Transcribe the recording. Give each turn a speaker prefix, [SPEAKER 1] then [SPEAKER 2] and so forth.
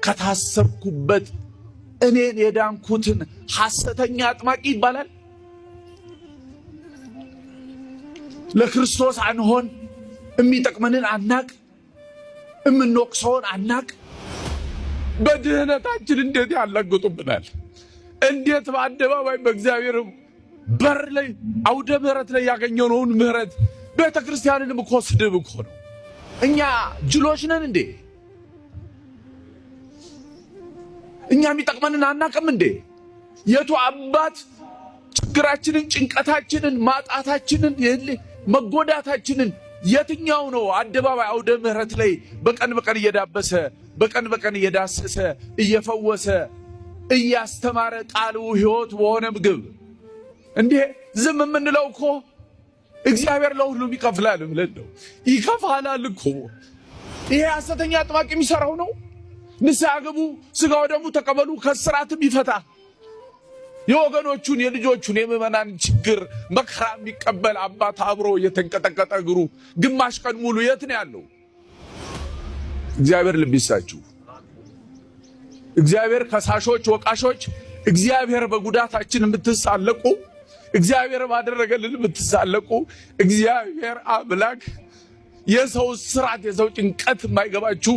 [SPEAKER 1] ከታሰርኩበት እኔን የዳንኩትን ሐሰተኛ አጥማቂ ይባላል። ለክርስቶስ አንሆን፣ የሚጠቅመንን አናቅ፣ የምንወቅሰውን አናቅ። በድህነታችን እንዴት ያላግጡብናል! እንዴት በአደባባይ በእግዚአብሔር በር ላይ አውደ ምሕረት ላይ ያገኘነውን ምሕረት ቤተ ክርስቲያንንም እኮ ስድብ እኮ ነው። እኛ ጅሎች ነን እንዴ? እኛ የሚጠቅመንን አናቅም እንዴ? የቱ አባት ችግራችንን፣ ጭንቀታችንን፣ ማጣታችንን፣ መጎዳታችንን የትኛው ነው አደባባይ አውደ ምሕረት ላይ በቀን በቀን እየዳበሰ በቀን በቀን እየዳሰሰ እየፈወሰ እያስተማረ ቃሉ ሕይወት በሆነ ምግብ እንዴ ዝም የምንለው እኮ እግዚአብሔር ለሁሉም ይከፍላል ብለን ነው። ይከፍላል እኮ ይሄ ሐሰተኛ አጥማቂ የሚሰራው ነው። ንስሐ ግቡ፣ ሥጋ ወደሙ ተቀበሉ፣ ከስራትም ይፈታ የወገኖቹን የልጆቹን የምዕመናን ችግር መከራ የሚቀበል አባት አብሮ እየተንቀጠቀጠ እግሩ ግማሽ ቀን ሙሉ የት ነው ያለው? እግዚአብሔር ልብ ይስጣችሁ። እግዚአብሔር ከሳሾች፣ ወቃሾች፣ እግዚአብሔር በጉዳታችን የምትሳለቁ፣ እግዚአብሔር ባደረገልን የምትሳለቁ፣ እግዚአብሔር አምላክ የሰው ስራት የሰው ጭንቀት የማይገባችሁ